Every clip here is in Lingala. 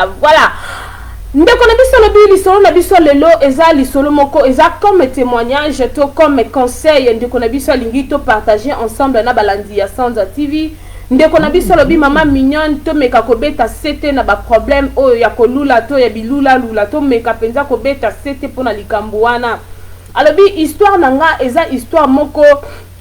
Ezalaka voilà. Ndeko na biso alobi, lisolo na biso lelo eza lisolo moko eza comme témoignage to comme conseil. Ndeko na biso alingi to partager ensemble na balandi ya Sanza TV. Ndeko na biso alobi: "Mama Mignonne, tomeka kobeta sete na baproblème oyo ya kolula to ya bilulalula. Tomeka mpenza kobeta sete mpona likambo wana." Alobi histoire na nga eza histoire moko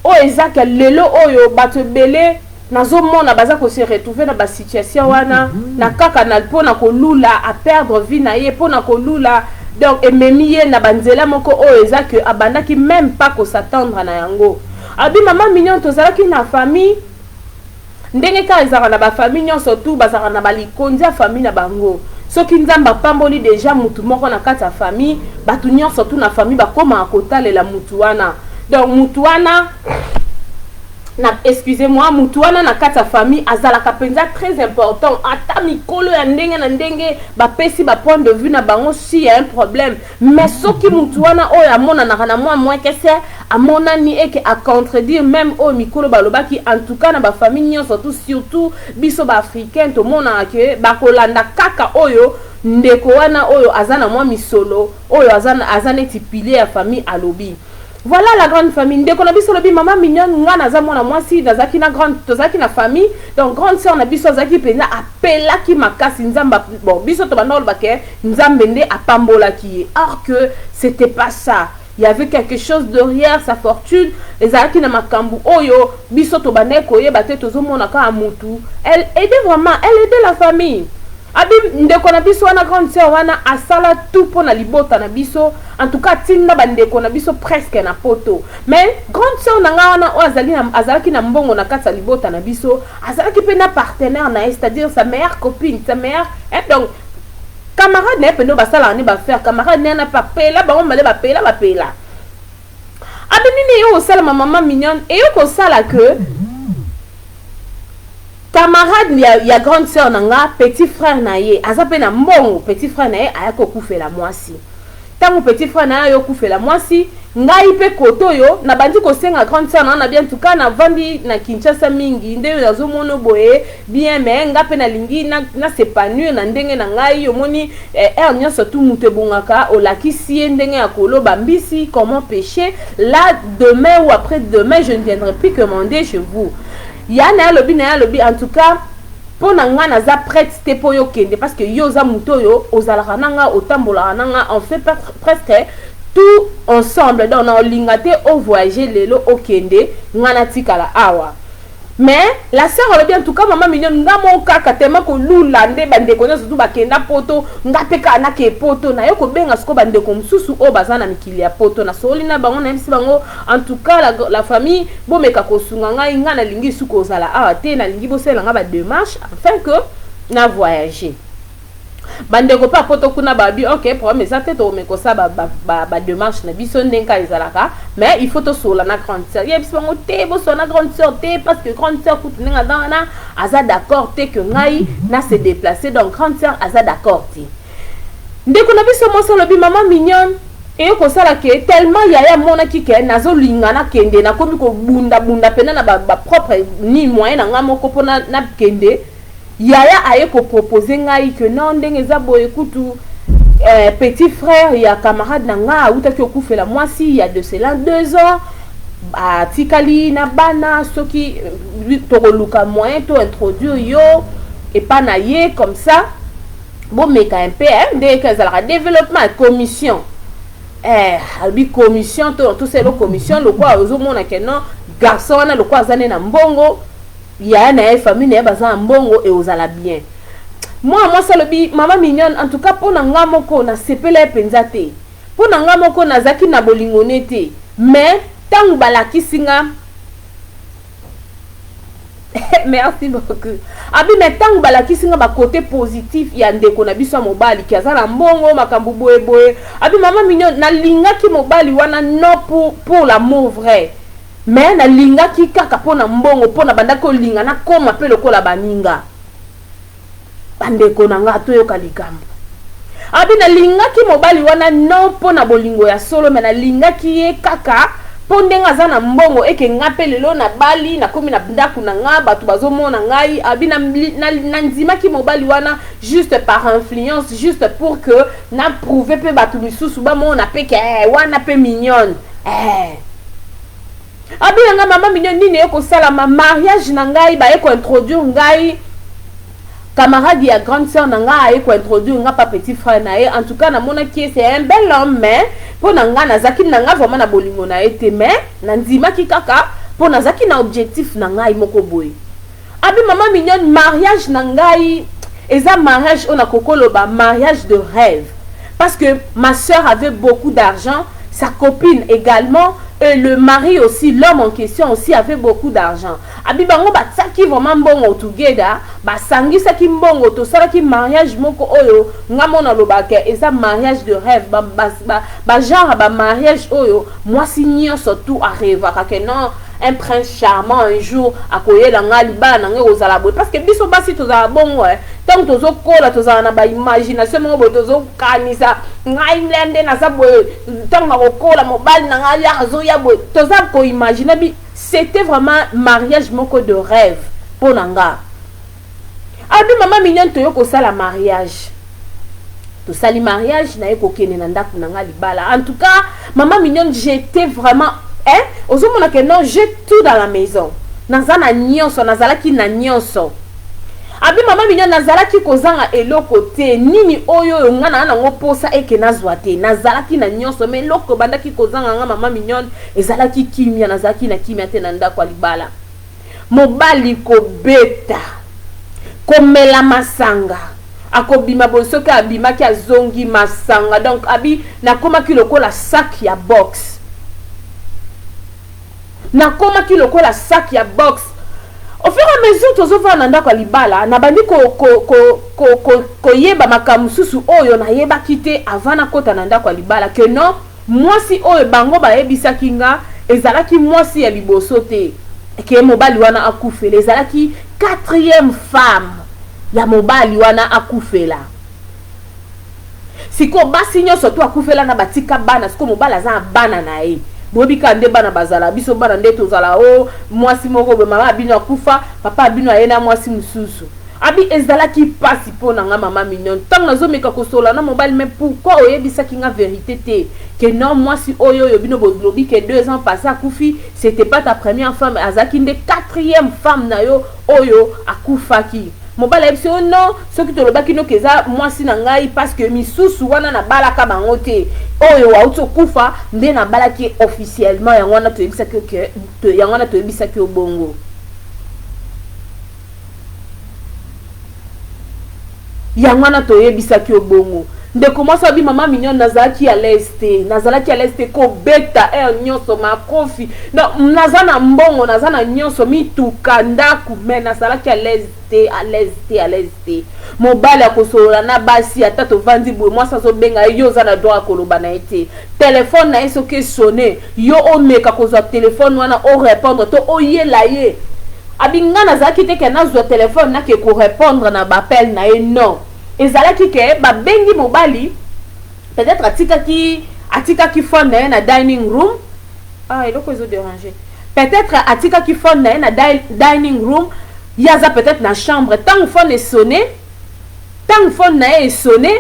oyo ezaka lelo oyo bato ebele nazomona baza kose retrouver na basituation wana na kaka na mpona kolula, aperdre vie na ye mpona kolula. Donc ememi ye na banzela moko oyo eza ke abandaki même pas kos'attendre na yango. Alobi: "Mama Mignon, tozalaki na famille ndenge kaka ezalaka na bafamille nyonso tu, bazalaka na balikonzi ya famille na bango. Soki Nzambe apamboli déjà mutu moko na kati ya famille, bato nyonso tu na famille bakomaka kotalela mutu wana. Donc mutu wana na, excusez-moi, mutu wana na kati ya famille azalaka mpenza très important. Ata mikolo ya ndenge na ndenge bapesi bapoint de vue na bango, si ya un problème, mais soki mutu wana oyo amonanaka na mwa mwekese amonani eke acontredire même oyo mikolo balobaki, en tout cas na bafamille nyonso tu, surtout biso baafricain, tomonaka ke bakolanda kaka oyo ndeko wana oyo aza na mwa misolo, oyo aza neti pilier ya famille alobi." Voilà la grande famille. Ndeko na biso alobi: "Mama Mignonne, nga naza mwana mwasi, nazalaki na grande, tozalaki na famille. Donc grande sœur na biso azalaki mpenza, apelaki makasi. Nzambe, bon, biso tobanda koloba ke Nzambe nde apambolaki ye, or que c'était pas ça. Il y avait quelque chose derrière sa fortune. Ezalaki na makambo oyo biso tobandaki koyeba te, tozomona kaka mutu. Elle aidait vraiment, elle aidait la famille." Abi ndeko na biso wana, grande sœur wana, asala tout mpo na libota na biso. En tout cas atinda bandeko na biso presque na Poto. Mais grande sœur na ngai wana oyo azalaki na mbongo na kati ya libota na biso, azalaki mpe na partenaire na ye, c'est-à-dire sa meilleure copine, sa meilleure, hein, donc camarade na ye mpe nde basalaka nde bafaire camarade na ye na bapela bango mibale, bapela bapela. Abi nini eyo kosalama, Mama Mignonne? Eyo kosala ke camarade ya grande sœur na nga, petit frère na ye aza mpe na mbongo. Petit frère na ye aya kokufela mwasi. Ntango petit frère na ye ayo okufela mwasi, ngai mpe kote oyo nabandi kosenga grande sœur na nga na bien: "En tout cas navandi na Kinshasa mingi, nde nazomona boye bien, mais nga mpe nalingi na s'épanouir na ndenge na ngai. Omoni, heure nyonso tu moto ebongaka olakisi ye ndenge ya koloba mbisi, comment pêcher. Là, demain ou après demain, je ne viendrai plus commander chez vous." Ya na ye alobi na ye, alobi: "En tout cas mpo na nga naza prête te mpo yo okende, parce que yo oza moto oyo ozalaka na nga, otambolaka na nga, on fait presque tout ensemble. Donc na olinga te ovoyage lelo, okende, nga natikala awa." Mais la sœur alobi: "En tout cas, Mama Mignonne, nga moko kaka tema kolula nde bandeko nyonso tu bakenda Poto, nga mpe kaka nake Poto. Naye kobenga sikoyo bandeko mosusu oyo baza na mikili ya Poto, nasoli na bango, nayebisi bango: 'En tout cas la famille, bomeka kosunga ngai. Ngai nalingi su kozala awa te, nalingi bosalela nga badémarche afin que na voyager.' Bandeko mpe apoto kuna babi: 'Ok, problème eza te, tokomeka kosala badémarche na biso ndenge kaka ezalaka, mais il faut tosola na grande sœur.' Yebisi bango te, bosola na grande sœur te, parce que grande sœur kutu ndenge aza wana, aza d'accord te que ngai na se déplacer. Donc grande sœur aza d'accord te." Ndeko na biso mwasi alobi: "Mama Mignonne, eye kosala ke tellement yaya amonaki ke nazolinga nakende, nakomi kobundabunda mpena na bapropre ni moyen na ngai moko mpo nakende, yaya aye kopropose ngai ke non, ndenge eza boye kutu, petit frère ya camarade na ngai awutaki okufela mwasi ya de cela 2 ans, atikali na bana. Soki tokoluka moyen to introduire yo epa na ye, comme ça bomeka un peu ndenge ezalaka développement, commission." Alobi commission to tosala commission lokola ozomona ke non, garçon wana lokola aza nde na mbongo, yaya na ye, famille na ye baza na mbongo, eozala bien." Mwana mwasi alobi: "Mama Mignonne, en tout cas mpo na nga moko nasepela ye mpenza te. Mpo na nga moko nazalaki na bolingo ne te, mais ntango balakisi nga." Merci beaucoup. Abi mais ntango balakisi nga bakote positif ya ndeko na biso ya mobali, ki aza na mbongo, makambo boyeboye, abi: "Mama Mignonne, nalingaki mobali wana non pour l'amour vrai, mais nalingaki kaka mpo na mbongo, mpo na bandaki kolinga nakóma mpe lokola baninga." Bandeko na nga, toyoka likambo. Abi nalingaki mobali wana non mpo na bolingo ya solo, mais nalingaki ye kaka Mpo ndenge aza na mbongo eke nga mpe lelo nabali, nakomi na ndako na nga, bato bazomona ngai. Abi nandimaki mobali wana juste par influence, juste pour que na prouve mpe bato misusu bamona mpe ke wana mpe Mignonne. Abi na ngai, mama Mignonne, nini ekosalama? Mariage na ngai, baye kointroduire ngai, camarade ya grande sœur na ngai aye kointroduire nga pa petit frère na ye. En tout cas, namonaki ye, c'est un bel homme, mais mpo na ngai, nazalaki na ngai vraiment na bolingo na ye te, mais nandimaki kaka mpo nazalaki na objectif na ngai moko boye. Abi, mama Mignonne, mariage na ngai eza mariage oyo nakokoloba mariage de rêve, parce que ma sœur avait beaucoup d'argent, sa copine également, et le mari aussi, l'homme en question aussi avait beaucoup d'argent. Abi bango batiaki vraiment mbongo together, basangisaki mbongo, tosalaki mariage moko oyo nga mona alobaka eza mariage de rêve, bagenre ba bamariage oyo mwasi nyonso tout arêvaka ke non, un prince charmant un jour akoyela nga, libala na ngai kozala boye. Parce que biso basi tozala bongo, ntango tozokola, tozala na baimagination moko boye, tozokanisa ngai nde naza boye, ntango nakokola, mobali na ngai azoya boye, toza koimagine. Bi c'était vraiment mariage moko de rêve mpo na nga. Abi, mama Mignonne, toyo kosala mariage, tosali mariage, naye kokende na ndako na nga libala. En tout cas, mama Mignonne, j'étais vraiment, hein, ozomona ke non, j'ai tout dans la maison, naza na nyonso, nazalaki na nyonso. Abi, mama Mignonne, nazalaki kozanga eloko te. Nini oyo oyo nga na nango mposa eke nazwa te, nazalaki na nyonso. Mais eloko ebandaki kozanga nga, mama Mignonne, ezalaki kimia. Nazalaki na kimia te na ndako ya libala. Mobali kobeta, komela masanga, akobima boye, soki abimaki, azongi masanga. Donc abi nakomaki lokola sac ya boxe, nakomaki lokola sac ya boxe. Au fur et à mesure tozovanda na ndako ya libala, nabandi koyeba ko, ko, ko, makambo mosusu oyo nayebaki te avant nakɔta na ndako ya libala, ke non, mwasi oyo bango bayebisaki nga ezalaki mwasi ya liboso te ke mobali wana akufela, ezalaki quatrième femme ya mobali wana akufela. Sikoyo basi nyonso to akufela na batika bana. Sikoyo mobali aza na bana na ye. Boyebi kaka nde bana bazala, biso bana nde tozala o mwasi moko boye, mama abino akufa, papa abino aye na mwasi mosusu. Abi ezalaki mpasi mpo na nga, mama Mignonne, ntango nazomeka kosola na mobali: mais pourquoi oyebisaki nga vérité te ke non, mwasi oyo oyo bino bolobi ke 2 ans passé akufi, c'était pas ta première femme, azalaki nde quatrième femme na yo oyo akufaki? Mobali ayebisi yo: non, soki tolobaki noki eza mwasi na ngai, parce que misusu wana nabalaka bango te, oyo auti okufa nde nabalaki officiellement, yango wana toyebisaki ke, yango wana toyebisaki yo bongo. Yango wana toyebisaki yo bongo. Ndeko mwasi abi: mama Mignonne, nazalaki à l'aise te, nazalaki à l'aise te, kobeta heure nyonso, makofi. Naza na mbongo, naza na nyonso, mituka, ndako, mais nazalaki à l'aise te, à l'aise te, à l'aise te. Mobali akosolola na basi, ata tovandi boye, mwasi azobenga ye, yo oza na droit akoloba na ye te. Telefone na ye soki esonne, yo omeka kozwa telefone wana, orépondre to oyela ye. Abi nga nazalaki te ke nazwa telefone, nake korépondre na baappel na ye. Non, ezalaki ke babengi mobali, peut-être atikaki phone na ye na dining room. Ah, eloko ezodérange. Peut-être atikaki phone na ye na dining room, ye aza peut-être na chambre. Ntango phone esonne, ntango phone na ye esonne,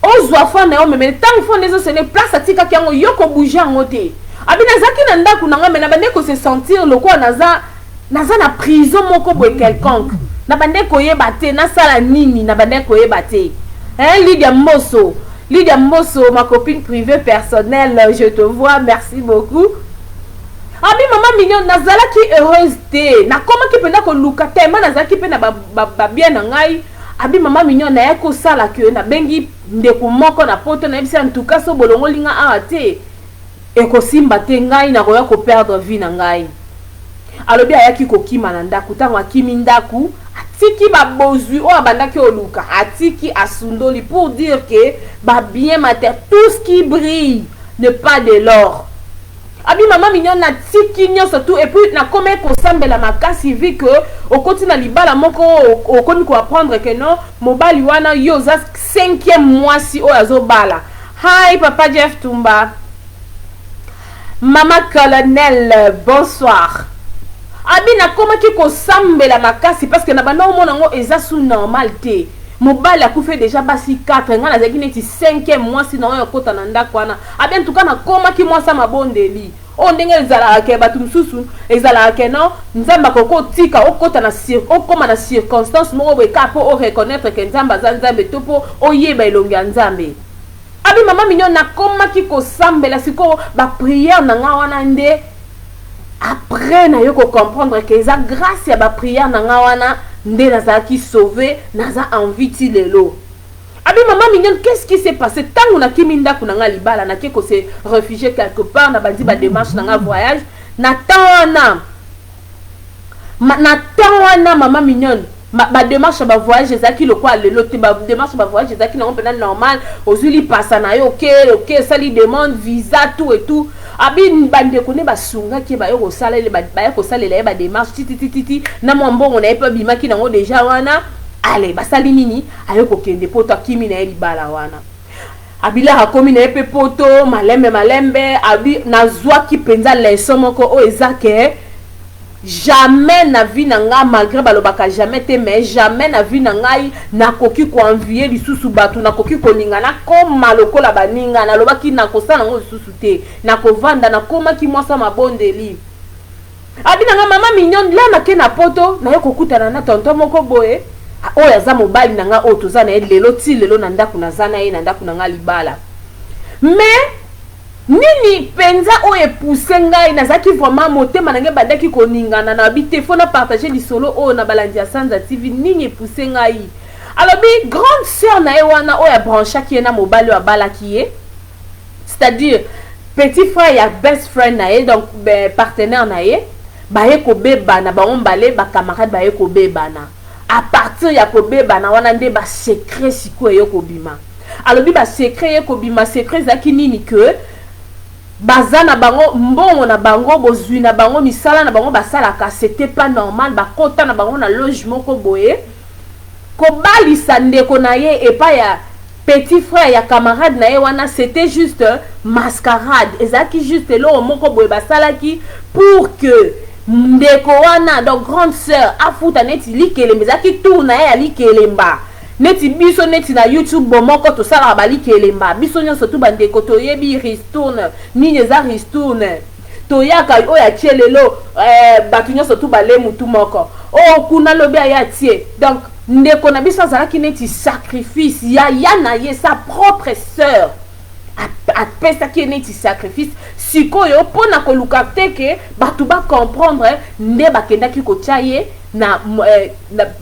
ozwa phone na ye, omemele. Ntango phone ezosonne, place atikaki yango, yo kobouge yango te. Abi nazalaki na ndako na ngai, mais na bande kose sentir lokola naza na prison moko boye quelconque. Na bande koyeba te nasala nini, na bande koyeba te, hein. Lydia Mboso, Lydia Mboso, ma copine privée personnelle, je te vois, merci beaucoup. Abi, mama Mignonne, nazalaki heureuse te, nakomaki mpenza koluka tema, nazalaki mpe na babien na ngai. Abi, mama Mignonne, nayaki kosala ke nabengi ndeko moko na Poto, nayebisi: antuka so bolongoli nga awa te, ekosimba te, ngai nakoya koperdre vie na ngai. Alobi ayaki kokima na ndako. Ntango akimi ndako, atiki babozwi oyo abandaki oluka, atiki, asundoli, pour dire que babien matériel, tout ce qui brille n'est pas de l'or. Abi, mama Mignonne, natiki nyonso tout et puis nakomi kosambela makasi, vu que okoti na libala moko, okomi koapprendre ke non, mobali wana, yo oza cinquième mwasi oyo azobala. Hi papa Jeff Tumba. Mama Colonel, bonsoir. Abi nakomaki kosambela makasi parce que na banda omona yango eza su normal te. Mobali akufi deja basi 4, ngai nazalaki neti 5e mwasi na oyo akota na ndako wana. Abi en tout cas nakomaki mwasi ya mabondeli. Oyo ndenge ezalaka ke bato mosusu ezalaka ke non, Nzambe akoki otika okota na okóma na circonstance moko boye kaka mpo oreconnaître ke Nzambe aza Nzambe to mpo oyeba elongi ya Nzambe. Abi mama Mignon, nakomaki kosambela. Sikoyo baprière na nga wana nde après naye kocomprendre ke eza grâce ya baprière na nga wana nde nazalaki sauvé, naza en vie ti lelo. Abi mama Mignonne, qu'est-ce qui s'est passé? Ntango nakimi ndako na nga libala, nake kose réfugier quelque part, na bandi badémarche na nga voyage. Na temps wana, mama Mignonne, badémarche ya bavoyage ezalaki lokola lelo te. Badémarche ya bavoyage ezalaki nango mpena normal. Ozwi lipasa na yo, oke osali demande visa, tout et tout. Abi bandeko nde basungaki ye, baye kosalela ye badémarche tititititi na mwa mbongo na ye mpe abimaki nango deja wana. Ale basali nini? Aye kokende Poto, akimi na ye libala wana. Abilaka akomi na ye mpe Poto malembe malembe. Abi nazwaki mpenza leçon moko oyo eza ke jamais na vie na ngai, malgré balobaka jamais te, mais jamais na vie na ngai nakoki koenvier lisusu bato, nakoki kolinga nakoma lokola baninga. Nalobaki nakosala yango lisusu te, nakovanda. Nakomaki mwasa mabondeli. Abi na nga mama Mignonne, la nake na Poto, naye kokutana na tonton moko boye oyo aza mobali na nga, oyo toza na ye lelo ti lelo na ndako, naza na ye na ndako na nga libala. Mais nini mpenza oyo epousse ngai? Nazalaki vraiment, motema na ngai ebandaki koningana. Na bi te, faut na partage lisolo oyo na balandi ya Sanza TV. Nini epousse ngai? Alobi grande sœur na ye wana oyo abranchaki ye na mobali oyo abalaki ye, c'est-à-dire petit frère ya best friend na ye, donc partenaire na ye, baye kobebana bango mbale, bacamarade baye kobebana. À partir ya kobebana wana nde basecret sikoyo eye kobima. Alobi basecret ye kobima. Secret ezalaki nini? Ke baza na bango mbongo na bango, bozwi na bango, misala na bango basalaka, c'était pas normal. Bakota na bango na loge moko boye, kobalisa ndeko na ye epai ya petit frère ya camarade na ye wana. C'était juste mascarade, ezalaki juste eloko moko boye basalaki pour que ndeko wana, donc grande sœur, afuta neti likelemba. Ezalaki tour na ye ya likelemba, neti biso, neti na YouTube bo moko tosalaka balikelemba. Biso nyonso tu bandeko toyebi ristourne nini eza. Ristourne toyaka oyo atie lelo, bato nyonso tu bale mutu moko oyo kuna lobi aye atie. Donc ndeko na biso azalaki neti sacrifice ya ya na ye, sa propre sœur apesaki ye neti sacrifice. Sikoyo mpona koluka te ke bato bacomprendre, nde bakendaki kotia ye na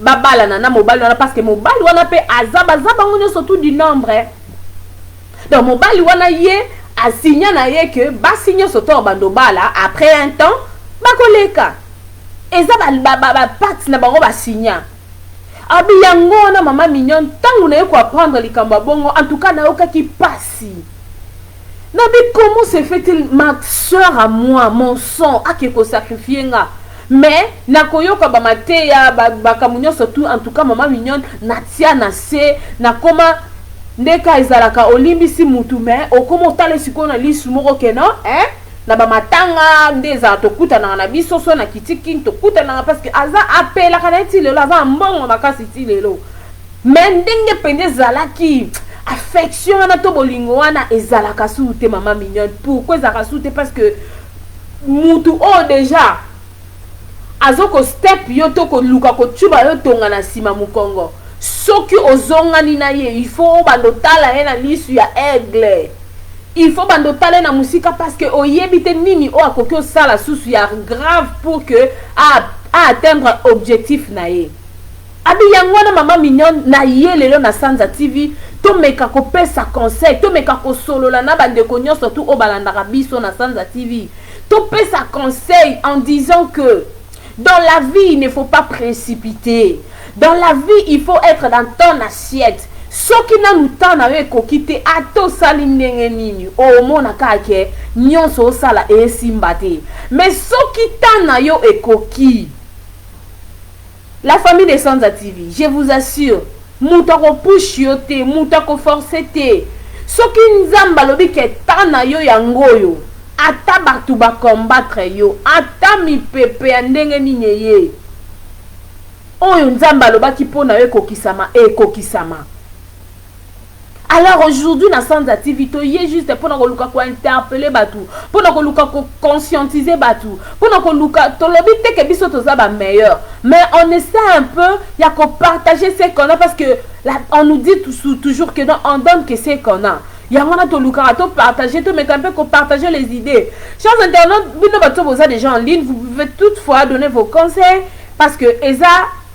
babalana na mobali wana, parce que mobali wana mpe aza, baza bango nyonso tout du nombre. Donc mobali wana ye asinya na ye ke basi nyonso to bando bala, après un temps bakoleka. Eza bapacte na bango basinya. Abi yango wana, mama Mignonne, ntango naye koapprendre likambo ya bongo, en tout cas nayokaki pasi. Nabi comment se fait-il, ma soeur à moi, mon sang, ake kosacrifie nga? Mais nakoyoka bamateya, makambo nyonso tout. En tout cas mama Mignonne, natia na se, nakoma ndeka ezalaka olimbisi mutu, mais okoma otala sikoyo na lisu moko ke non, eh? Na bamatanga nde ezala tokutanaka na biso so na kitiki tokutanaka, parce que aza apelaka na ye ti lelo, aza na mbongo makasi ti lelo. Mais ndenge mpenza ezalaki affection wana to bolingo wana ezalaka susu te. Mama Mignonne, pourquoi ezalaka susu te? Parce que mutu oyo déjà azokostep yo to koluka kotuba yo tonga na nsima mokongo, soki ozongani na ye, il faut obanda otala ye na lisu ya aigle, il faut banda otala ye na mosika, parce que oyebi te nini oyo akoki osala susu ya grave pour que aatteindre objectif na ye. Abi yango wana, mama Mignonne, na ye lelo na Sanza TV, tomeka kopesa conseil, tomeka kosolola na bandeko nyonso tu oyo balandaka biso na Sanza TV. Topesa conseil en disant que dans la vie, il ne faut pas précipiter. Dans la vie, il faut être dans ton assiette. Soki nanu temps na yo ekoki te, ata osali ndenge nini, omona kaka ke nyonso osala esimba te. Mais soki temps na yo ekoki, la famille de Sanza TV, je vous assure, moto akopushe yo te, moto akoforce te. Soki Nzambe alobi ke temps na yo yango oyo. Ata bato bacombattre yo, ata mipepe ya ndenge nini eye, oyo Nzambe alobaki mpo na yo ekokisama, ekokisama. Alors aujourd'hui na Sanza TV, toye juste mpona koluka kointerpeller bato, mpona koluka koconscientiser bato, mpona koluka, tolobi te ke biso toza bameilleur, mais on essaie un peu ya kopartager ce qu'on a, parce que là, on nous dit toujours que non, on donne que ce qu'on a. Yango wana tolukaka topartager, tomeka mpe kopartager les idées. Chers internautes, bino bato boza déjà en ligne, vous pouvez toutefois donner vos conseils, parce que eza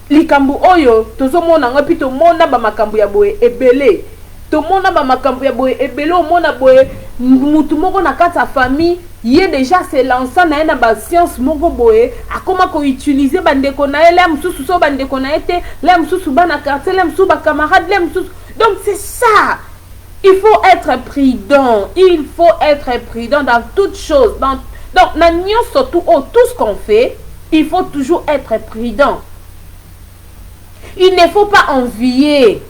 likambo oyo tozomona yango, epi tomona bamakambo ya boye ebele, tomona bamakambo ya boye ebele. Omona boye mutu moko na kati ya famille, ye déjà se lança na ye na bascience moko boye, akóma koutiliser bandeko na ye, le mosusu so bandeko na ye te, le mosusu bana quartier, le mosusu bacamarade, le mosusu. Donc c'est ça, il faut être prudent, il faut être prudent dans toutes choses, donc na nyonso, tout, oh, tout ce qu'on fait, il faut toujours être prudent. Il ne faut pas envier,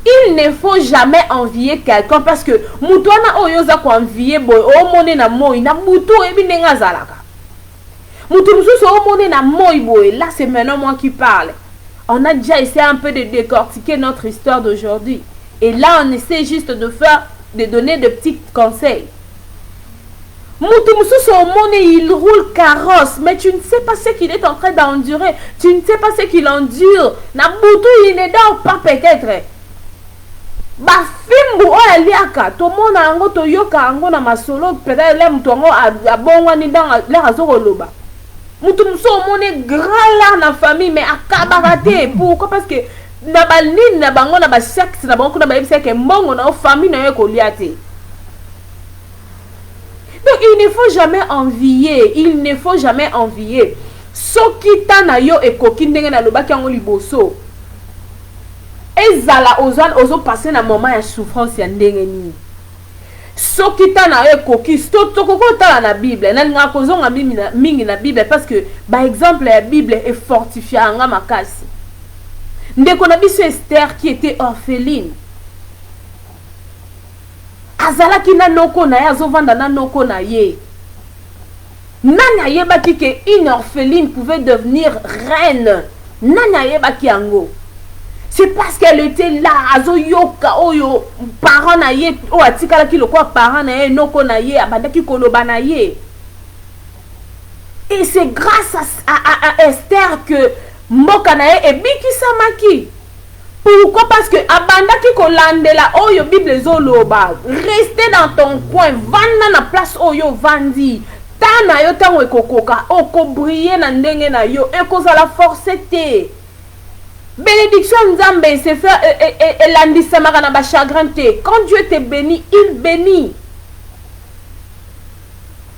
il ne faut jamais envier quelqu'un, parce que moto wana oyo oza koenvier boye, omone na moi, na butu oyebi ndenge azalaka. Moto mosusu omone na moi boye. Là, c'est maintenant moi qui parle. On a déjà essayé un peu de décortiquer notre histoire d'aujourd'hui et là on essaie juste de donner de petits conseils. Moto mosusu omoni, il roule carrosse, mais tu ne sais pas ce qu'il est en train d'endurer, tu ne sais pas ce qu'il endure na butu. Il ne dort pas peut-être. Bafimbu oyo aliaka, tomona yango, toyoka yango na masolo. Peut-être le moto yango abongwani ntango lere azokoloba. Moto mosusu omoni grand lar na famille, mais akabaka te. Pourquoi? Parce que na banini na bango, na basecte na bango kuna, bayebisaka mbongo na yo, famille na yo ekolia te. Donc il ne faut jamais envier, il ne faut jamais envier. Soki ta na yo ekoki, ndenge nalobaki yango liboso, ezala ozopasser na moment ya souffrance ya ndenge nini, soki ta na yo ekoki, tokoki otala na Bible. Nalingaka kozonga mingi na Bible parce que baexemple ya Bible efortifia yanga makasi. Ndeko na biso Ester, qui était orpheline, azalaki na noko na ye, azovanda na noko na ye. Nani ayebaki ke une orpheline pouvait devenir reine? Nani ayebaki yango? C'est parce qu'elle était là, azoyoka oyo parent na ye, oyo atikalaki lokola parent na ye, noko na ye, abandaki koloba na ye. Et c'est grâce à Esther que mboka na ye ebikisamaki. Pourquoi? Parce que abandaki kolandela oyo Bible ezoloba: rester dans ton coin, vanda na place oyo ovandi. Ta na yo ntango ekokoka, okobriller na ndenge na yo, ekozala force te. Bénédiction Nzambe se fait elandisamaka na bachagrin te. Quand Dieu te bénit, il bénit.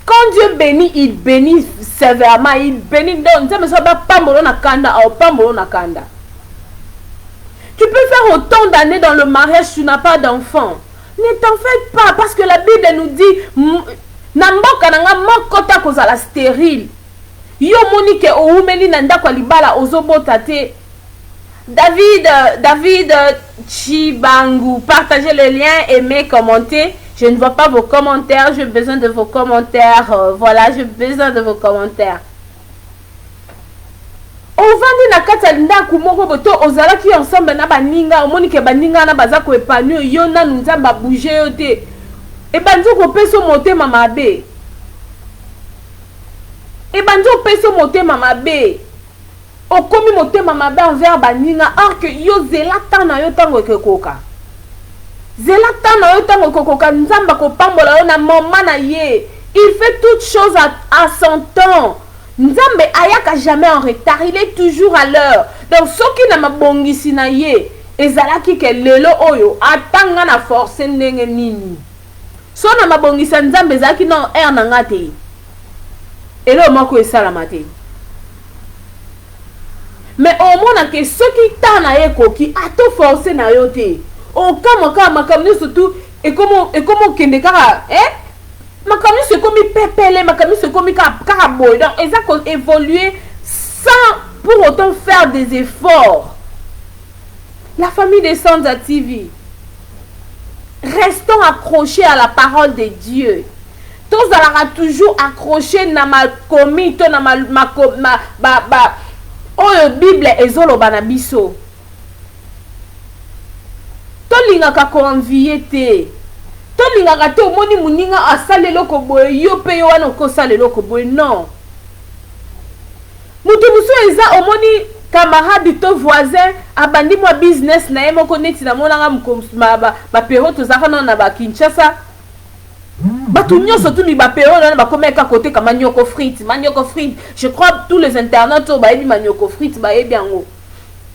Quand Dieu bénit, il bénit sévèrement, il bénit. Donc Nzambe so bapambolo na kanda, aopambolo na kanda. Tu peux faire autant d'années dans le mariage, tu n'as pas d'enfant, ne t'en fais pas, parce que la Bible nous dit: na mboka na nga moko ta kozala stérile. Yo omoni ke owumeli na ndako ya libala, ozobota te. David, David Chibangu, partagez le lien, aimez, commentez. Je ne vois pas vos commentaires, j'ai besoin de vos commentaires. Voilà, j'ai besoin de vos commentaires. Ovandi na kati ya ndako moko boye to ozalaki ensemble na baninga, omoni ke baninga wana baza koépanouir, yo nanu Nzambe abouger yo te, ebandi kopesa motema mabe, ebandi opesa motema mabe, okomi motema mabe envers baninga. Or que yo zela temps na yo ntango ekokoka, zela temps na yo ntango ekokoka, Nzambe akopambola yo na moment na ye. Il fait toute chose à son temps. Nzambe ayaka jamais en retard, il est toujours à l'heure. Donc soki na mabongisi na ye ezalaki ke lelo oyo, atanga na force ndenge nini, so na mabongisi ya Nzambe ezalaki na heure na nga te, eloko moko esalama te. Mais omona ke soki temps na ye ekoki, ato force na yo te, okamwa kaka makambo nyonso tu ekoma okende kaka, eh? Makambo nyonso ekomi pepele, makambo nyonso ekomi kaka boye. Donc eza koévoluer sans pour autant faire des efforts. La famille de Sanza TV, restons accrochés à la parole de Dieu. Tozalaka toujours accroche na makomi to na ma, ma, ma, ba, ba, oyo Bible ezoloba na biso. Tolingaka ko envier te. Tolingaka te omoni moninga asali eloko boye yo pe yo wana okosala eloko boye non. Moto mosusu eza omoni camarade to voisin abandi mwa business na ye moko neti namonaka ba periode tozalaka nano na ba Kinshasa. Bato nyonso tu mi ba periode wana bakomaki kaka koteka manioko frite, manioko frite. Je crois tous les internautes oyo bayebi manioko frite bayebi yango.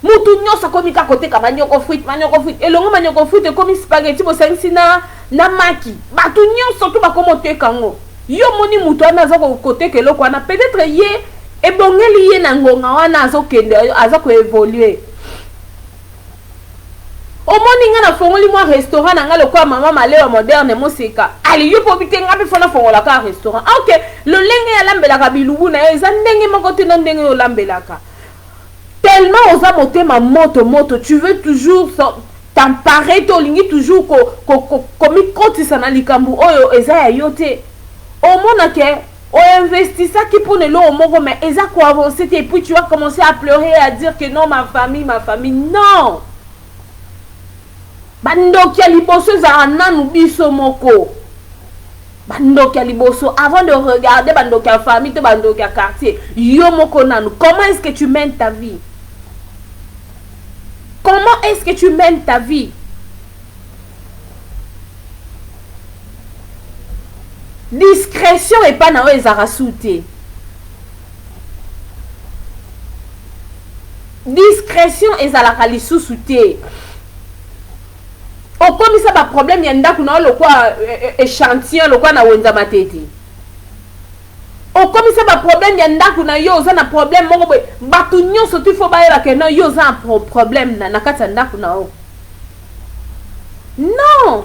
Mutu nyonso akomi kaka koteka manioko frite, manioko frite. Elongo manioko frite ekomi spaghetti bosangisi na na maki. Bato nyonso tu bakomi oteka yango. Yo omoni mutu wana aza koteka eloko wana, peut-etre ye ebongeli ye na ngonga wana azokende aza ko evoluer. Omoni nga nafongoli mwa restaurant na nga lokola mama Malewa moderne moseka. Ale yo po bite nga pe fo nafongola kaka restaurant. Ah, ok, lolenge alambelaka bilubu na yo eza ndenge moko te na ndenge yo olambelaka. Tellement oza motema moto moto, tu veux toujours t'emparer to olingi toujours ko ko ko komikotisa na likambo oyo eza ya yo te. Omona ke o investisaki pona eloko moko mais eza ko avancer te et puis tu vas commencer à pleurer à dire que non ma famille ma famille non. Ba ndoki ya liboso ezalaka nanu biso moko. Ba ndoki ya liboso avant de regarder ba ndoki ya famille to ba ndoki ya quartier yo moko nanu comment est-ce que tu mènes ta vie? Comment est-ce que tu mènes ta vie? Discretion epa na yo ezalaka su te. Discretion ezalaka lisusu te. Okomisa ba problème ya ndaku na yo lokwa echantillon lokwa na wenza matete. Okomisa ba problème ya ndaku na yo oza na problème moko boye batu nyonso tu faut bayeba ke non yo oza na pro problème na, na kati ya ndaku na yo. Non!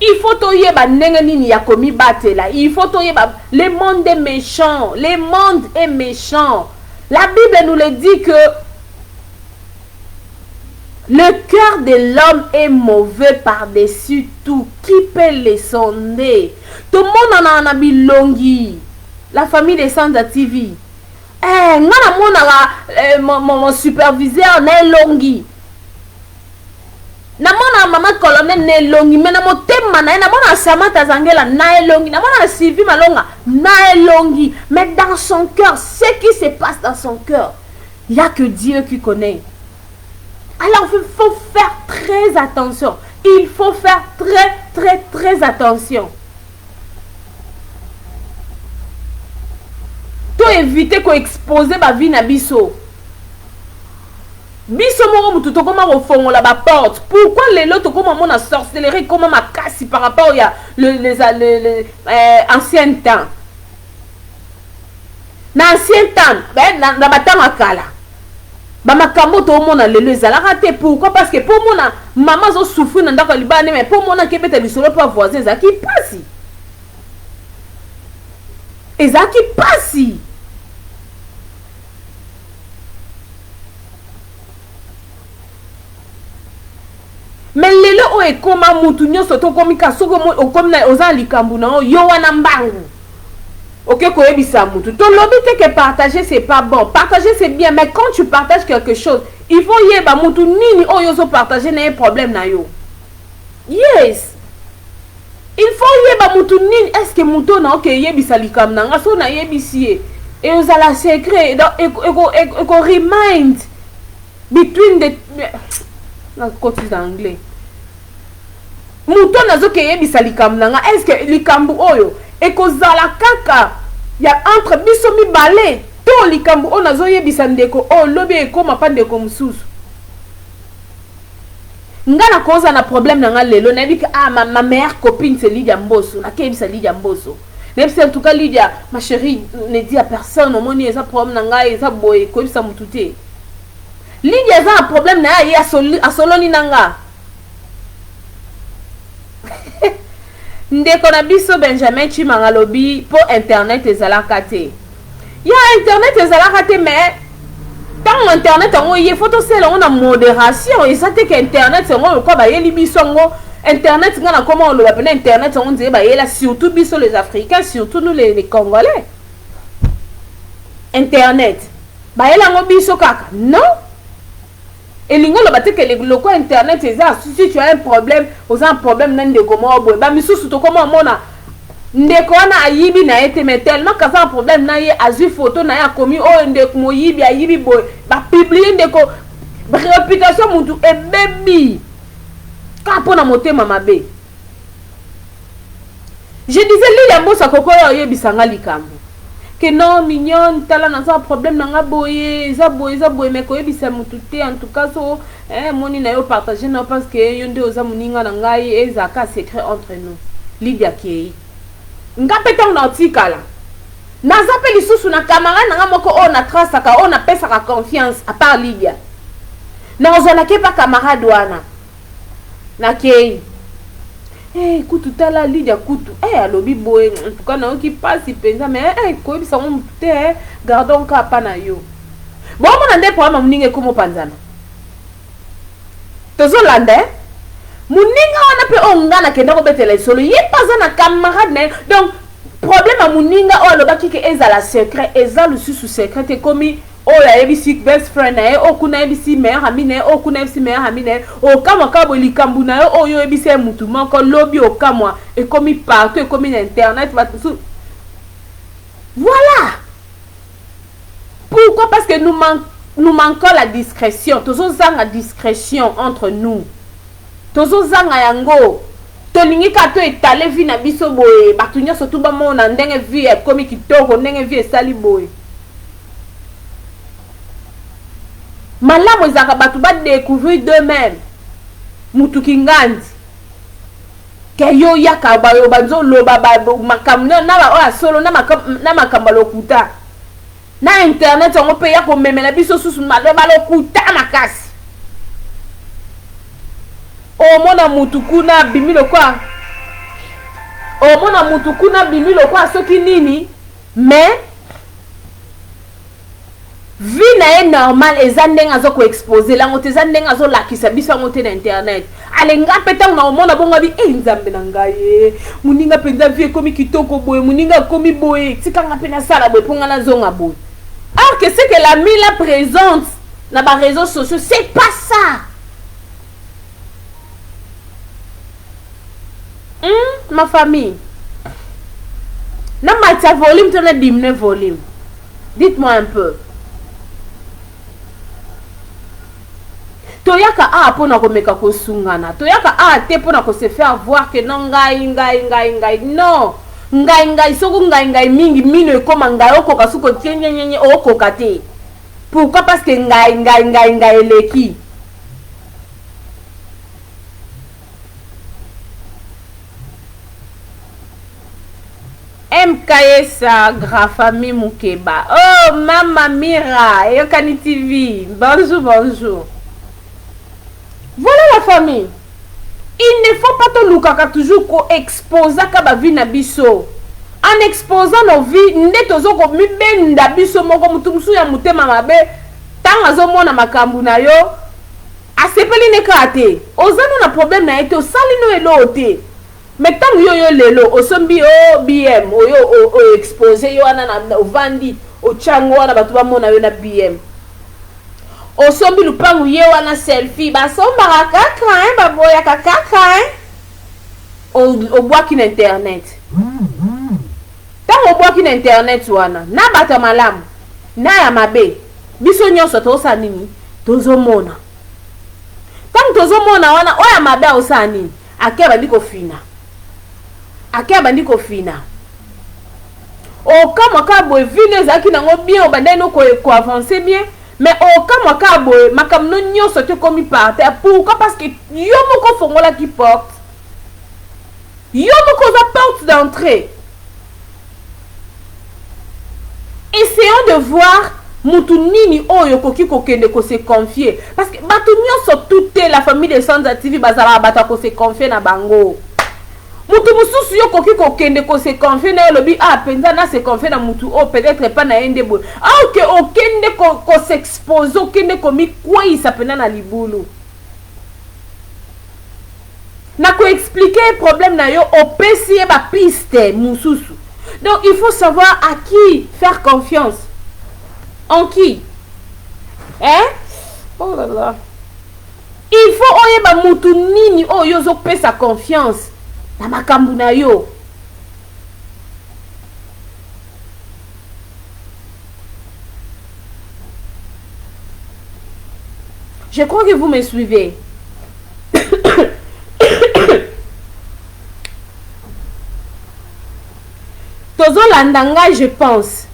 Il faut toyeba ndenge nini ya komibatela. Il faut toyeba le monde est méchant, le monde est méchant. La Bible nous le dit que le cœur de l'homme est mauvais par-dessus tout. Qui peut le sonder? Tomonana na bilongi. La famille de Sanza TV. Eh, nga namonaka eh, mon, mon, mon superviseur na elongi. Namonaka mama colonel na elongi mais na motema na ye namonaka Samantha Zangela na elongi namonaka Sylvie Malonga na elongi mais dans son cœur ce qui se passe dans son cœur il y a que Dieu qui connaît. Alors il faut faire très attention, il faut faire très très très attention. To éviter ko exposer ba vie na biso. Biso moko mutu tokoma kofongola ba porte. Pourquoi lelo tokoma mona sorcellerie ekoma makasi par rapport ya le, les, les, les euh, ancien temps. Na ancien temps, ben, na, na batango ya kala. Ba makambo toomona lelo ezalaka te. Pourquoi? Parce que po mona mama azo souffrir na ndako ya libala ne mais po mona kebeta lisolo po voisin ezalaki pasi. Ezalaki pasi. Mais lelo oyo ekoma mutu nionso tokomi ka soki okomi na oza na likambo na yo yo wana mbangu oke koyebisa mutu tolobi te que partager c'est pas bon partager c'est bien mais quand tu partages quelque chose il faut yeba mutu nini oyo ozo partager na ye problème na yo yes Il faut oyeba mutu nini est ce que mutu oyo naoke yebisa likambo na nga soki nayebisi ye eozala secret donc eko eko remind between the nakoti na anglais mutu oyo nazoke yebisa likambo na nga est ce que likambo oyo ekozala kaka ya entre biso mibale to likambo oyo nazoyebisa ndeko oyo lobi ekoma pa ndeko mosusu. Nga nakoza na problème na nga lelo nayebi que ah ma, ma meilleure copine c'est Lydia Mboso nakeyebisa Lydia Mboso nayebisi en tout cas Lydia ma chérie ne dis à personne omoni eza problème na ngai eza boye koyebisa mutu te Lydia aza na problème na ye aye asololi na nga ndeko na biso Benjamin Chimanga alobi po internet ezalaka te Ya internet ezalaka te mais tango internet yango eye faut tosala yango na moderation eza te ke internet yango lokola bayeli biso yango. Internet, nga nakoma oloba mpena internet yango nzeye bayela surtout biso les Africains, surtout nous les Congolais. Internet bayela yango biso kaka? Non, elingi oloba te ke loko internet eza, si tu as un problème, oza un problème na ndeko moko boye, bamisusu tokoma omona ndeko wana ayibi na ye te, mais tellement kaza na problème na ye, azwi photo na ye, akomi oyo ndeko moyibi, ayibi boye, bapublier ndeko, réputation mutu ebebi kaka mpo na motema mabe. Je disais, Lilia Mbosa koko oyo oyebisanga likambo ke non, Mignonne, tala, naza problème na nga boye, eza boye, eza boye, mais koyebisa motu te. En tout cas, so moni na yo, partage na yo, parce que yo nde oza moninga na ngai, ezalaka secret entre nous. Lidia kei, nga mpe ntango na otikala, naza mpe lisusu na camarade na nga moko oyo natrasaka, oyo napesaka confiance à part Lidia. Nakozwa, nake pa camarade wana, nakei: hey, kutu tala, Lidia kutu hey, alobi boye, en tout cas nayoki mpasi mpenza, mais hey, koyebisa ngo motu te, hey, gardons ka pa na yo. Bomona nde problème, moninga ekoma opanzana. Tozolanda, eh? Moninga wana mpe oyo nga nakenda kobetela lisolo, ye mpe aza na camarade na ye. Donc problème ya moninga oyo alobaki ke ezala secret, eza lisusu secret, ekomi oyo ayebisi best friend na ye, oyo kuna ayebisi meilleur ami na ye, oyo kuna ayebisi meilleur ami na ye. Okamwa kaka boye, likambo na yo oyo oyebisi ye mutu moko, lobi okamwa ekomi partout, ekomi na internet, bato mosusu. Voilà pourquoi, parce que nous manquons la discrétion. Tozozanga discrétion entre nous, tozozanga yango. Tolingi kaka to étaler vie na biso boye, bato nyonso tu bamona ndenge vie ekomi kitoko, ndenge vie esali boye. Malamu ezalaka bato badécouvrir d'eux-mêmes. Mutuki ngandi ke yo yaka bayo bazoloba makambo na baoyo ya solo na makambo ya lokuta na internet. Yango mpe ya komemela biso susu balokuta makasi. Omona mutu kuna abimi lokwa, omona mutu kuna abimi lokwa soki nini, mais vie na ye normal eza ndenge aza koexposer yango te, eza ndenge azolakisa biso yango te na internet. Alenga mpe ntango na omona bongo abi e, Nzambe na ngai ye, moninga mpenza vie ekomi kitoko boye, moninga akomi boye, tikanga mpe nasala boye mpo nga nazonga boye. Or que ce que l'ami la présente na baréseaux sociaux, c'est pas ça. Ma famille, na matia volume to na diminuer volume? Dites-moi un peu. Toyaka awa mpona komeka kosungana, toyaka awa te mpona kose faire voir que non, ngai, ngai, ngai, ngai, non, ngai, ngai. Soki ngai, ngai mingi, mino ekóma ngai, okoka soki otie nyenyenye, okoka te. Pourquoi? Parce que ngai, ngai, ngai, ngai eleki. MKSA Grafami Mukeba. Oh, Mama Mira, Eyokani TV. Bonjour, bonjour. Voilà la famille. Il ne faut pas tolukaka toujours koexposaka bavie na biso. En exposant nos vies, nde tozo komibenda biso moko. Mutu mosusu ya motema mabe, ntango azomona makambo na yo, asepeli ne kaka te. Oza no na problème na ye te, osali no eloo te, mais ntango yo lelo osombi o BM oyo, oexposer yo wana na ovandi, otyango wana, bato bamona yo na BM. Osombi lupangu, ye wana selfie, basombaka kaka, baboyaka kaka, obwaki na internet. Ntango obwaki na internet wana, na bato ya malamu na ya mabe, biso nyonso tozosala nini? Tozomona. Ntango tozomona wana, oyo ya mabe aosala nini? Ake abandi kofina, ake abandi kofina. Okamwa kaka boye, vie ezalaki nango bien, obandaki no koavancer bien, mais okamwa kaka boye, makambo no nyonso te ekomi par terre. Pourquoi? Parce que yo moko ofongolaki porte, yo moko oza porte d'entrée. Essayons de voir mutu nini oyo okoki kokende kose confier, parce que bato nyonso tout te, la famille de Sanza TV, bazalaka bato ya kose confier na bango. Mutu mosusu yo okoki kokende kose confier na ye, olobi: ah, mpenza na se confier na mutu oyo, peut-être epa na ye nde boye. Ah, ok, okende kos'exposer, okende komikweyisa mpenza na libulu. Na ko expliquer problème na yo, opesi ye ba piste mosusu. Donc il faut savoir à qui faire confiance. En qui? Hein? Oh là là. Il faut oyeba mutu nini oyo ozopesa confiance na makambo na yo. Je crois que vous me suivez. Tozolanda ngai, je pense.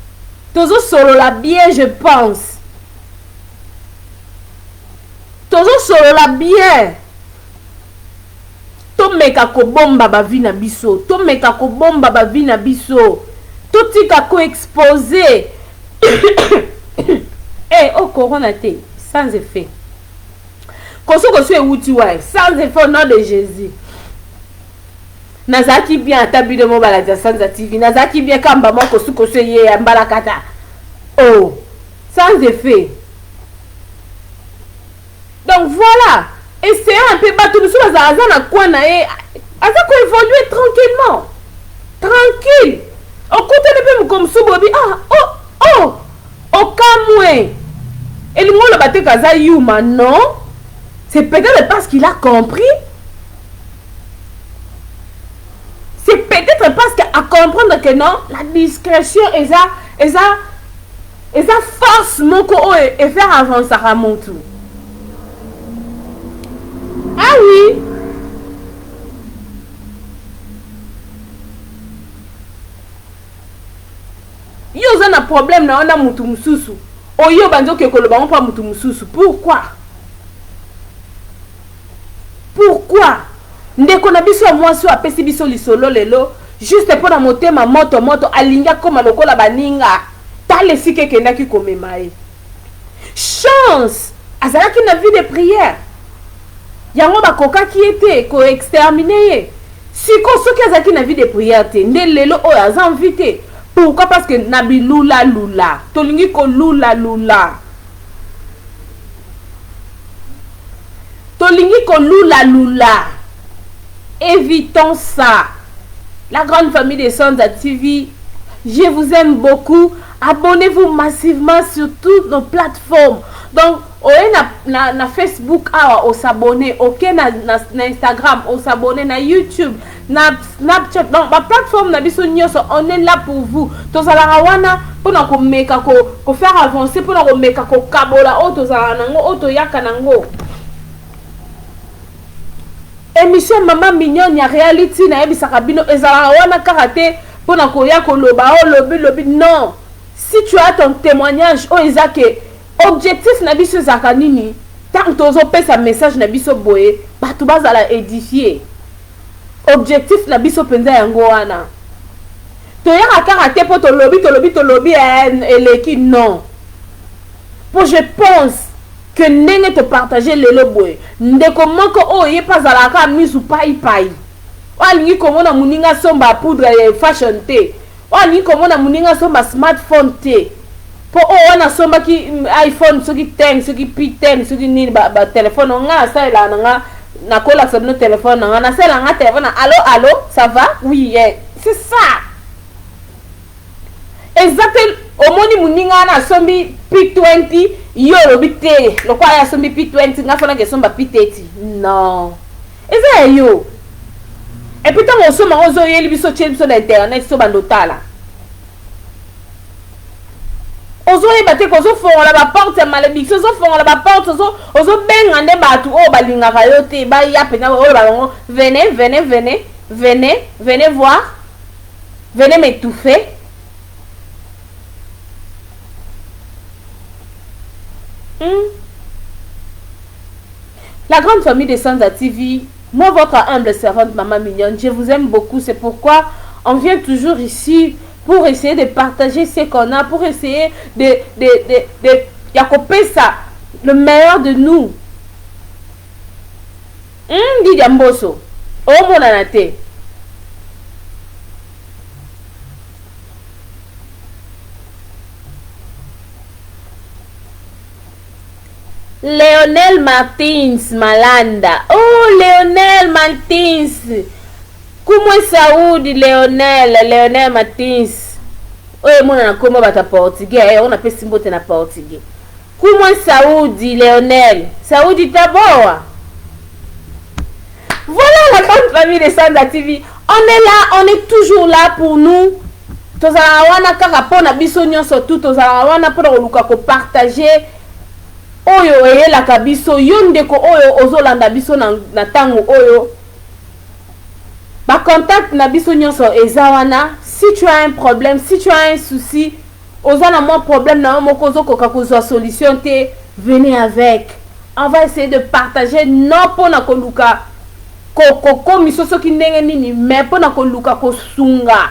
Tozosolola bien, je pense. Tozosolola bien. Tomeka kobomba ba vie na biso, tomeka kobomba ba vie na biso, totika koexposer. Eh, oh, corona te, sans effet. Kosokoso ewuti waye, sans effet, au nom de Jésus. Nazalaki bien, ata bino mo balandi ya Sanza TV, nazalaki bien, kamba moko kosukosu eye ya mbalakata. Oh, sans effet. Donc voilà, essayons un peu. Bato mosusu bazala aza na coin na ye, aza koévoluer tranquillement, tranquille. Okutani mpe moko mosusu bobi, ah, oh, oh, okamwe. Elingi oloba te kaza yuma, non, c'est peut-être parce qu'il a compris, c'est peut-être parce qu'à comprendre que non, la discrétion eza force moko oyo efaire avançaka motu. Ah oui, yo oza na problème na yo na mutu mosusu, oyo obandi oke koloba ngo mpa mutu mosusu. Pourquoi? Pourquoi? Ndeko na biso ya mwasi oyo apesi biso lisolo lelo, juste mpo na motema moto moto, alingi akóma lokola baninga. Tala esika ekendaki komema ye. Chance, azalaki na vie de prière, yango bakokaki ye te koexterminer ye. Siko soki azalaki na vie de prière te, nde lelo oyo aza en vie te. Pourquoi? Parce que na bilulalula, tolingi kolulalula, tolingi kolulalula. Évitons ça. La grande famille de Sanza TV, je vous aime beaucoup. Abonnez-vous massivement sur toutes nos plateformes. Donc oye na Facebook awa, os'abonner, oke na Instagram, os'abonner, na YouTube, na Snapchat, donc baplateforme na biso nyonso, on est là pour vous. Tozalaka wana mpona komeka kofaire avancer, mpona komeka kokabola oyo tozalaka nango, oyo toyaka nango. Émission Mama Mignonne ya reality, nayebisaka bino, ezalaka wana kaka te mpona koya koloba o lobi lobi. Non, si tu as ton témoignage oyo eza ke objectif na biso ezalaka nini? Ntango tozopesa message na biso boye, bato bazala édifie. Objectif na biso mpenza yango wana. Toyaka kaka te mpo tolobi, tolobi, tolobi, eleki. Non, mpo je pense que ndenge topartage lelo boye, ndeko moko oyo ye mpe azalaka kaka misu paipai, oyo alingi komona moninga asomba poudre ya fashion te, oyo alingi komona moninga asomba smartphone te, mpo oyo wana asombaki iPhone soki 10, soki P10, soki nini, batelefone ba nga asalelaka na nga. Nakolakisa bino telefone na nga, nasalelaka nga telefone na allo allo, ça va, oui, yeah. C'est ça. Eza te omoni moninga wana asombi P20, yo olobi te lokola ye asombi P20, nga fanaki esomba P30. Non, eza ya yo. Et puis ntango osomba ngo, ozoyeli biso, otieli biso na internet, so bando otala, ozoyeba te kozofongola baporte ya malédiction, ozofongola baporte, ozobenga nde bato oyo balingaka yo te baya mpenza, oyo bango: "Venez, venez, venez, venez, venez voir, venez m'étouffer." La grande famille de Sanza TV, moi, votre humble servante, Maman Mignonne, je vous aime beaucoup. C'est pourquoi on vient toujours ici pour essayer de partager ce qu'on a, pour essayer de ya kopesa le meilleur de nous. Ndidia Mboso, omonana te. Leonel Martins Malanda. Oh, Leonel Martins. Kumwe Saudi Leonel, Leonel Martins. Oyo emonana nkombo bato ya portugais, oyo napesi mbote na portugais. Kumwe Saudi Leonel. Saudi Taboa. Voilà la grande famille de Sanza TV. On est là, on est toujours là pour nous. Tozalaka wana kaka mpona biso nyonso tu, tozalaka wana mpona koluka kopartager oyo eyelaka biso. Yo ndeko oyo ozolanda biso na ntango oyo, bacontact na biso nyonso eza wana. Si tu as un problème, si tu as un souci, oza na mwa problème na yo moko, ozokoka kozwa solution te, venez avec, on va essayer de partager. Non mpona koluka kokomisa soki ndenge nini, mais mpona koluka kosunga,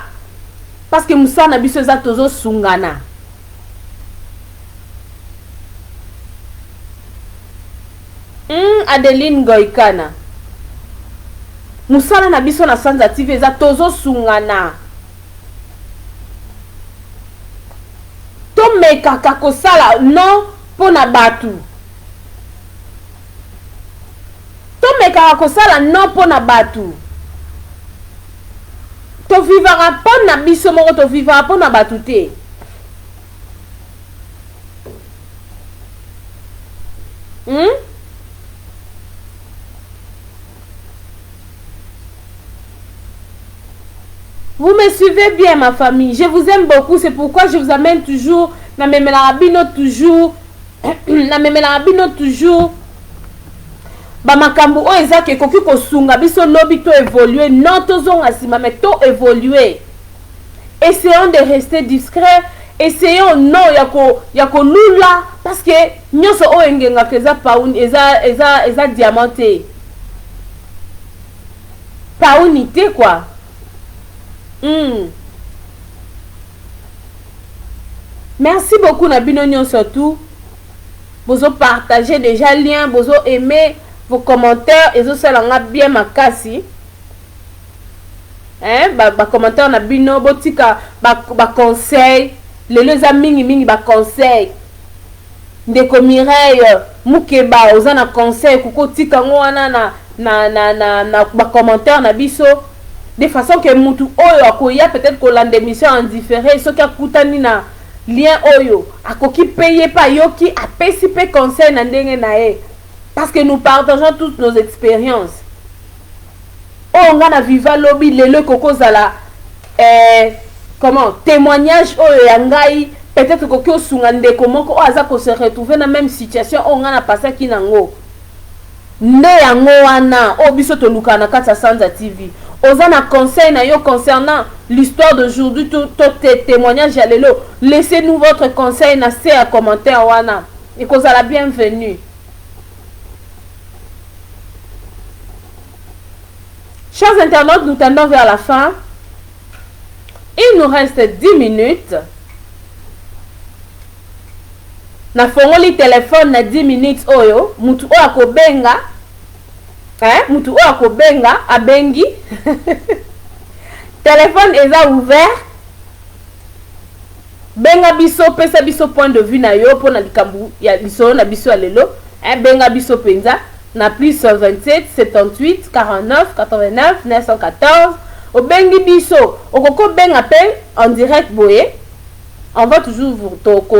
parce que mosala na biso eza tozosungana. Adeline Ngoikana, mosala na biso na Sanza TV eza tozosungana. Tomekaka kosala non mpo na bato, tomekaka kosala non mpo na bato, tovivaka mpo na biso moko, tovivaka mpo na bato te. Vous me suivez bien, ma famille. Je vous aime beaucoup. C'est pourquoi je vous amène toujours. Namemelaka bino toujours. Namemelaka bino toujours. Bamakambo oyo ezaki ekoki kosunga biso lobi to évoluer, non tozonga nsima, mais to évoluer. Essayons de rester discret, essayons non ya kolula, parce que nyonso oyo engengaka eza pauni, eza diamant te, pauni te quoi. Merci beaucoup na bino nyonso tout bozo partager déjà lien, bozo aimer vos commentaires, ezosala nga bien makasi, hein. Bacommentaire ba na bino, botika baconseil ba lelo eza mingimingi baconseil. Ndeko Mireille Mukeba, oza na conseil, kokotika yango wana na bacommentaire na biso, de façon que mutu oyo akoya peut-être kolanda émission en différé, soki akutani na lien oyo, akoki mpe ye mpe ayoki, apesi mpe conseil na ndenge na ye, parce que nous partageons toutes nos expériences. Oyo nga na viva lobi, lelo ekoki kozala comment, témoignage oyo ya ngai peut-être ekoki osunga ndeko moko oyo aza kose retrouver na même situation oyo ngai napasaki nango. Nde yango wana oyo biso tolukaka na kati ya Sanza TV. Oza na conseil na yo concernant l'histoire d'aujourd'hui to te témoignage ya lelo, laissez-nous votre conseil na se ya commentaire wana, ekozala bienvenue. Chers internautes, nous tendons vers la fin. Il nous reste 10 minutes. Nafongoli telefone na 10 minutes oyo, mutu oyo akobenga, eh, mutu oyo akobenga abengi, telefone eza ouvert. Benga biso, pesa biso point de vue na yo mpona likambo ya lisolo na biso ya lelo, eh, benga biso mpenza na plus 27 78 49 89 914. Obengi biso, okoki obenga mpe en direct boye, on va toujours vous toko.